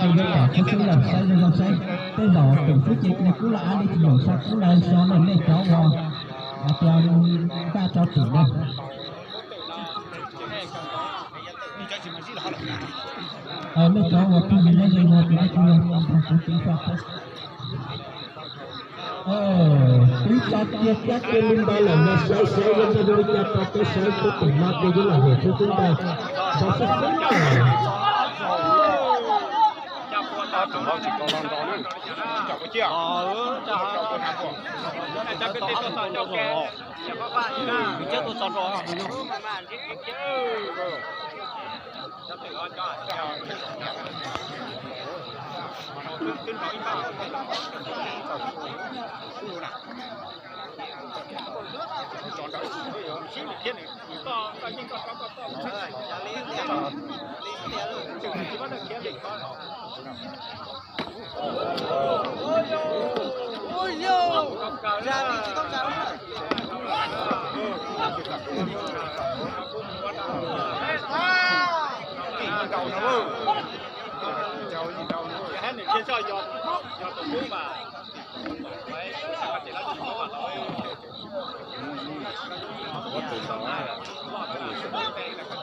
Kuv yuav kom kuv xub los saib zoo zoo saib, tej zaum tus xub ces kuv los ab li tsis yog saib kuv los so los nej cov uas hais tias npaj tso tim na. Nej cov uas phooj ywg nyob ze no ces nej kuj yog nrog kuv ceev faj thiab. Twb tso kiag cab kiag li ntawd lawm, sawv sawv zoo zoo li cas rau peb saib peb tus no ces yuav los hauv xub xub ntag. Nrog xub xub na.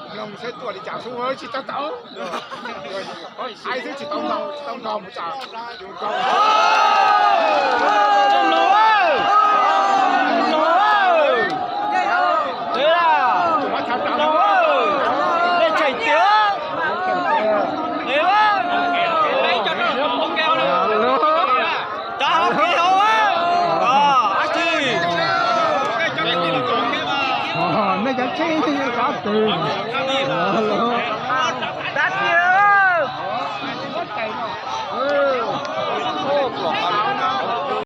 Mloog seb tuaj li cas xwb tsis tau tau. Aib xwb tsis tau nkaug, tsis tau nkaug mus tsam yus nkaug. Nej tseem tiag. Cov hauv kev hauv, ab tsi. Nej cov tsheb cov twg.